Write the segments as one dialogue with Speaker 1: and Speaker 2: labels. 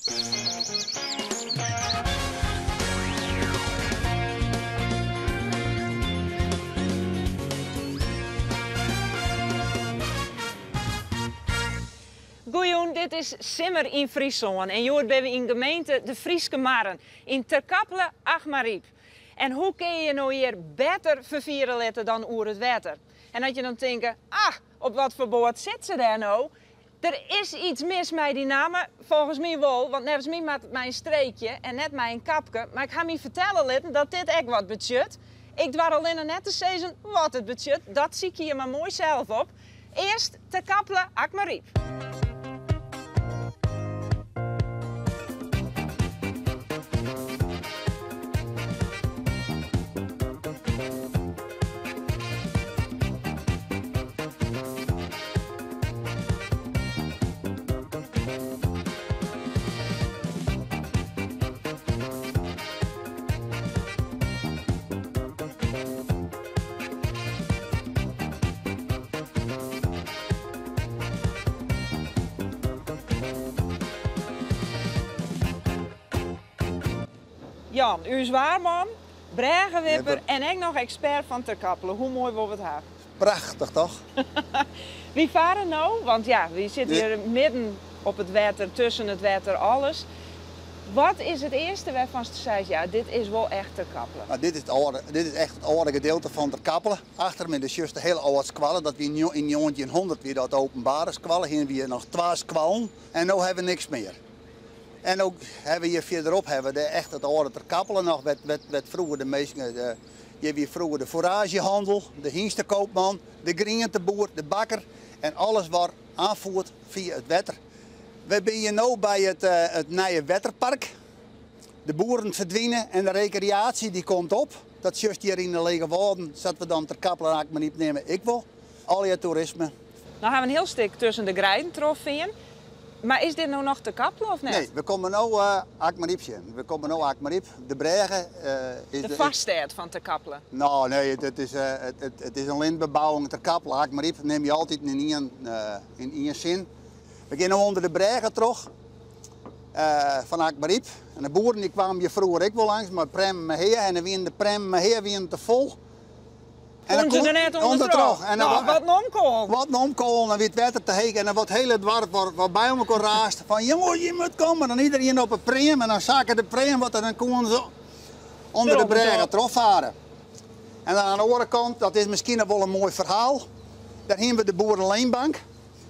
Speaker 1: Goejûn, dit is Simmer yn Fryslân en hjoed binne we yn gemeente De Fryske Marren yn Terkaple Achmaryp. En hoe kinne je je no hjir better ferfiere litte dan oer it wetter? En as je dan tinke, ah, op wat foar boat sit se dêr no? Der is iets mis mei dy namme, folgens my wol, want neffens my moat it mei in streekje en net mei in kapke, mar ik ha my fertelle litten dat dit ek wat betsjut. Ik doar allinne net te sizzen wat it betsjut, dat sykje je mar moai sels op. Earst Terkaple Akmaryp. Jan, ús waarman, brêgewipper en ek noch ekspert fan Terkaple. Hoe moai wolle we it ha?
Speaker 2: Prachtich toch?
Speaker 1: Wy farre no, want ja, wy sitte hjir midden op it wetter, tusken it wetter, alles. Wat is it earste wêrfan'tst seist, ja, dit is wol echt Terkaple?
Speaker 2: Nou, dit is it âlde, dit is echt it âlde gedeelte fan Terkaple. Achter my de sjochst de hiele âld skoalle, dat wie yn 1900 wie dat de openbare skoalle, hier wie noch twa skoallen en no hawwe we niks mear. En ook hawwe we hjir fierderop hawwe we de echt it âlde Terkaple noch, wêr't froeger de minsken, de, hjir wie froeger de foeraazjehandel, de hynstekoopman, de grienteboer, de bakker en alles wat aanvoerd fia it wetter. Wy binne hjir no by it, it nije wetterpark. De boeren ferdwine en de rekreaasje dy komt op. Dat sjochst hjir yn de Lege Wâlden, sa't we dan Terkaple en Akmaryp neame, ek wol. Allegear toerisme.
Speaker 1: No hawwe we in hiel stik tusken de greiden trochfearn. Mar is dit no noch Terkaple of net?
Speaker 2: Nee, we komme no Akmaryp tsjin. We komme no Akmaryp. De brêge is...
Speaker 1: De foarstêd fan Terkaple.
Speaker 2: No, nee, it is, it is in lintbebouwing. Terkaple, Akmaryp nim je altyd yn ien, yn ien sin. We gean no ûnder de brêge troch fan Akmaryp. En de boeren dy kwamen hjir froeger ek wol langs mei premmen mei hea. En dan wienen de premmen mei hea wienen te fol.
Speaker 1: En dan koenen se der net ûndertroch. En dan, wat in omkoalen.
Speaker 2: Wat in omkoalen. Dan wie it wetter te heech en dan wat hele doarp wat by elkoar raast. Fan jongens, je moet komme. Dan iedereen op 'e pream en dan sakke de pream wat en dan koenen se ûnder de brêge trochfare. En dan oan de oare kant, dat is miskien noch wol in moai ferhaal. Dêr hienen we de boerenleenbank.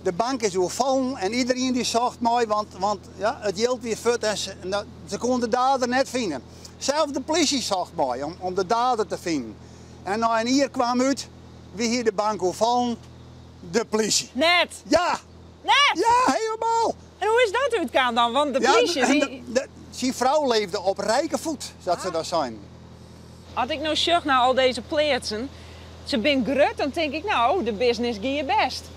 Speaker 2: De bank is oerfallen en iedereen dy socht mei, want, want ja, it jild wie fuort en se, se koenen de dader net fine. Sels de plysje socht mei om, om de dader te finen. En nei in jier kwam út, wie hie de bank oerfallen? De plysje.
Speaker 1: Net!
Speaker 2: Ja!
Speaker 1: Net!
Speaker 2: Ja, helemaal!
Speaker 1: En hoe is dat útkaam dan? Want de plysje...
Speaker 2: Ja, de, de, syn frou leefde op rijke voet, sa't se dat seinen.
Speaker 1: As ik no sjoch nei al dizze pleatsen, se binne grut, dan tink ik, no, de business gie bêst.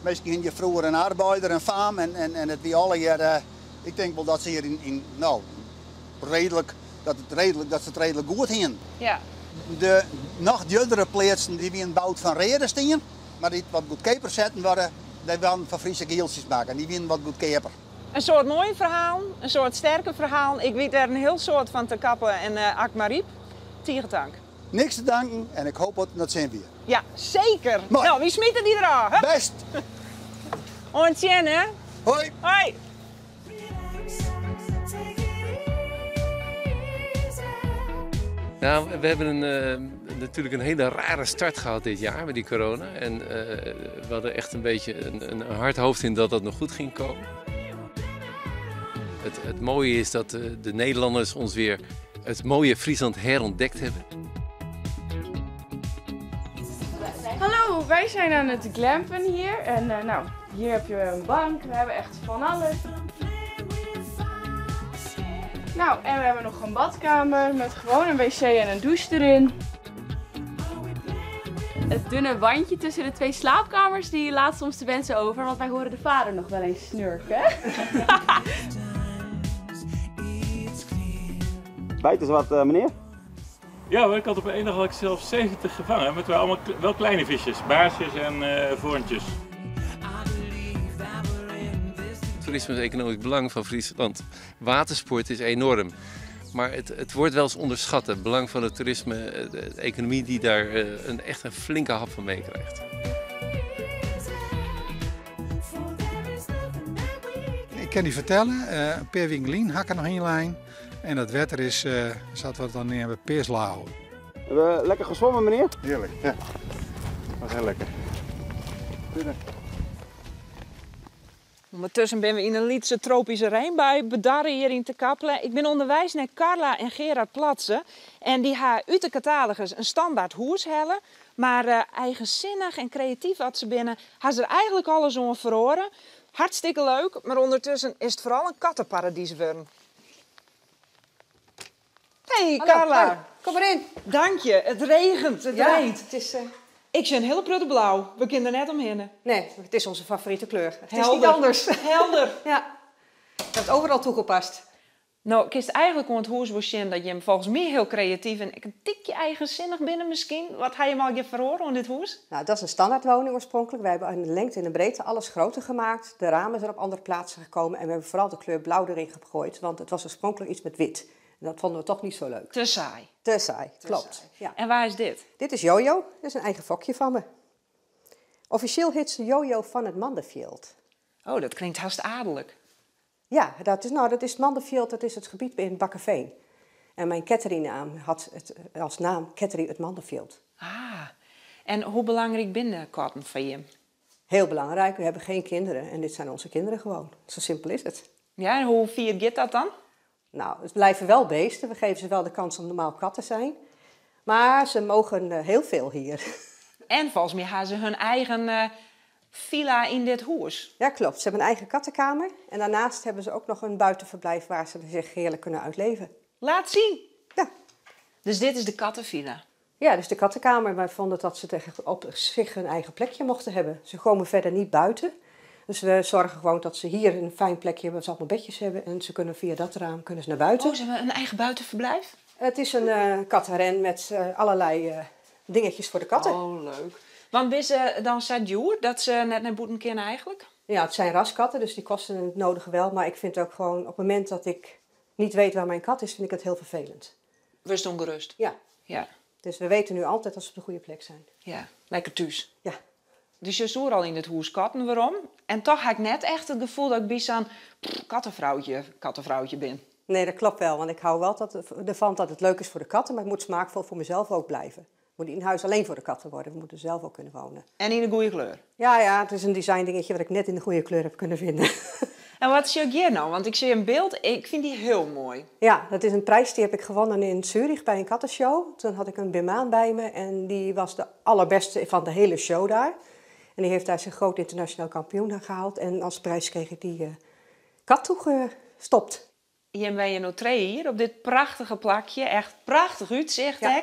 Speaker 2: Minsken hiene hjir froeger in arbeider, in faam en, en, en it wie allegear, ik tink wol dat se hjir yn, yn no, redelijk, dat, it redelijk, dat se it redelijk goed hienen.
Speaker 1: Ja.
Speaker 2: De noch djurdere pleatsen dy wienen boud fan reade stien, mar dy't wat goedkeaper setten wurde, dy waarden fan Friese gieltsjes makke en dy wienen wat goedkeaper.
Speaker 1: In soad moaie ferhalen, in soad sterke ferhalen. Ik wit der in hiel soad fan Terkaple en Akmaryp. Tige tank.
Speaker 2: Niks te danken en ik hoop dat it nei 't sin wie.
Speaker 1: Ja, seker!
Speaker 2: Moai.
Speaker 1: No, wy smite dy derôf. Hup.
Speaker 2: Bêst!
Speaker 1: Oant sjen, hè?
Speaker 2: Hoi!
Speaker 1: Hoi!
Speaker 3: Nou, we hebben een, eh, natuurlijk een hele rare start gehad dit jaar met die corona. En uh, we hadden echt een beetje een, een hard hoofd in dat dat nog goed ging komen. Het, het mooie is dat de, de Nederlanders ons weer het mooie Friesland herontdekt hebben.
Speaker 4: Hallo, wij zijn aan het glampen hier. En uh, nou, hier heb je een bank. We hebben echt van alles. Nou, en we hebben nog een badkamer met gewoon een wc en een douche erin.
Speaker 5: Het dunne wandje tussen de twee slaapkamers die laat soms de wensen over, want wij horen de vader nog wel eens snurken.
Speaker 6: Bijt eens wat, meneer?
Speaker 7: Ja hoor, ik had op een dag had ik zelf 70 gevangen, maar het waren allemaal wel kleine visjes, baarsjes en uh, voorntjes.
Speaker 3: toeristisch-economisch belang van Friesland. Watersport is enorm. Maar het, het wordt wel eens onderschat, het belang van het toerisme, de economie die daar eh, een, echt een flinke hap van meekrijgt.
Speaker 8: Ik kin dy fertelle, eh, in pear wiken lyn ha ik der noch yn lein. En dat wetter is, uh, sa't we dan neame, pisblau.
Speaker 6: Hebben we lekker gezwommen, meneer?
Speaker 9: Heerlijk, ja. Was heel lekker.
Speaker 1: Ondertussen binne we yn in lytse tropyske reinbui bedarre hjir yn Terkaple. Ik bin ûnderweis nei Carla en Gerard Platse. En dy ha út de katalogus in standaard hûs helle. Mar uh, eigensinnich en kreatyf as se binne, ha se der eigentlik alles oan feroare. Hartstikke leuk, mar ûndertusken is it foaral in katteparadys wurden. Hey Carla.
Speaker 10: Hoi. Kom mar yn.
Speaker 1: Dank je. It regent, it
Speaker 10: Ja,
Speaker 1: reint.
Speaker 10: het is,
Speaker 1: Ik zie in hiele protte blau. We kinne der net omhinne.
Speaker 10: Nee, het is onze favoriete kleur. Het is niet
Speaker 1: Helder.
Speaker 10: anders.
Speaker 1: Helder.
Speaker 10: Ja. Ik heb het overal toegepast.
Speaker 1: No, kinst eigentlik oan it hûs wol sjen dat jim folgens my hiel kreatyf en ek in tikje eigensinnich binne miskien. Wat ha jim allegear feroare oan dit hûs?
Speaker 10: Nou, dat is een standaardwoning oorspronkelijk. Wij hebben in de lengte en de breedte alles groter gemaakt. De ramen zijn op andere plaatsen gekomen en we hebben vooral de kleur blauw erin gegooid, want het was oorspronkelijk iets met wit. En dat vonden we toch niet zo leuk.
Speaker 1: Te saai.
Speaker 10: Te saai, klopt. Ja.
Speaker 1: En wa is dit?
Speaker 10: Dit is Jojo, dit is een eigen fokje fan my. Offisjeel hjit se Jojo fan it Mandefjild.
Speaker 1: Oh, dat klinkt hast adellik.
Speaker 10: Ja, dat is, nou, dat is het Mandefjild, dat is het gebied in Bakkeveen. En mijn catterynaam had het als naam Cattery het Mandefjild.
Speaker 1: Ah, en hoe belangryk binne de katten foar jim?
Speaker 10: Heel belangrijk, we hebben geen kinderen en dit zijn onze kinderen gewoon. Zo simpel is het.
Speaker 1: Ja, en hoe fier giet dat dan?
Speaker 10: Nou, het blijven wel beesten. We geven ze wel de kans om normaal kat te zijn. Maar ze mogen heel veel hier.
Speaker 1: En folgens my ha se hun eigen villa yn dit hûs.
Speaker 10: Ja, klopt. Ze hebben een eigen kattenkamer. En daarnaast hebben ze ook nog een buitenverblijf waar ze zich heerlijk kunnen uitleven.
Speaker 1: Laat zien.
Speaker 10: Ja.
Speaker 1: Dus dit is de kattenvilla?
Speaker 10: Ja, dus de kattenkamer. Wij vonden dat ze tegen, op zich hun eigen plekje mochten hebben. Ze komen verder niet buiten. Dus we zorgen gewoon dat ze hier een fijn plekje hebben, waar ze allemaal bedjes hebben. En ze kunnen via dat raam kunnen ze naar buiten.
Speaker 1: Oh, ze hebben een eigen buitenverblijf?
Speaker 10: Het is een kattenren met allerlei dingetjes voor de katten.
Speaker 1: Oh, leuk. Want binne se dan sa djoer dat se net nei bûten kinne eigentlik?
Speaker 10: Ja, het zijn raskatten, dus die kosten het nodige wel. Maar ik vind ook gewoon, op het moment dat ik niet weet waar mijn kat is, vind ik het heel vervelend.
Speaker 1: Wurdst ûngerêst?
Speaker 10: Ja.
Speaker 1: Ja.
Speaker 10: Dus we weten nu altijd dat ze op de goede plek zijn.
Speaker 1: Ja, lekker thús.
Speaker 10: Ja.
Speaker 1: Dus je zoer al yn it hûs katten werom. En toch ha ik net echt it gefoel dat ik by sa'n kattenvrouwtje bin.
Speaker 10: Nee, dat klopt wel. Want ik hou wel ervan dat het leuk is voor de katten, maar het moet smaakvol voor mezelf ook blijven. Het moet niet in huis alleen voor de katten worden. We moeten zelf ook kunnen wonen.
Speaker 1: En yn de goede kleur?
Speaker 10: Ja, ja, het is een design dingetje wat ik net in de goede kleur heb kunnen vinden.
Speaker 1: En wat zie ik hier nou? Want ik zie een beeld, ik vind die heel mooi.
Speaker 10: Ja, dat is een prijs die heb ik gewonnen in Zurich bij een kattenshow. Toen had ik een Birmaan bij me en die was de allerbeste van de hele show daar. En die heeft daar zijn groot internationaal kampioen gehaald. En als prijs kreeg ik die kat toegestopt.
Speaker 1: Hier ben je nog twee hier op dit prachtige plakje. Echt prachtich útsicht,
Speaker 10: Ja.
Speaker 1: hè?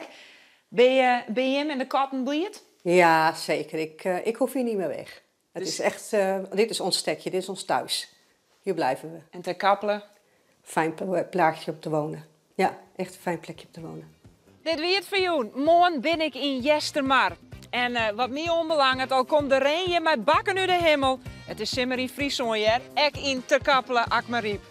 Speaker 1: Ben je en de katten bliid?
Speaker 10: Ja, zeker. Ik hoef hier niet meer weg. Het
Speaker 1: Dus
Speaker 10: is echt, dit is ons stekje, dit is ons thuis. Hier blijven we.
Speaker 1: En Terkaple?
Speaker 10: Fijn plaatsje om te wonen. Ja, echt een fijn plekje om te wonen.
Speaker 1: Dit wie it foar jûn. Moarn bin ik yn Eastermar. En wat my oanbelanget, al komt de rein hjir mei bakken út de himel. It is simmer yn Fryslân, hear. Ek yn Terkaple, Akmaryp.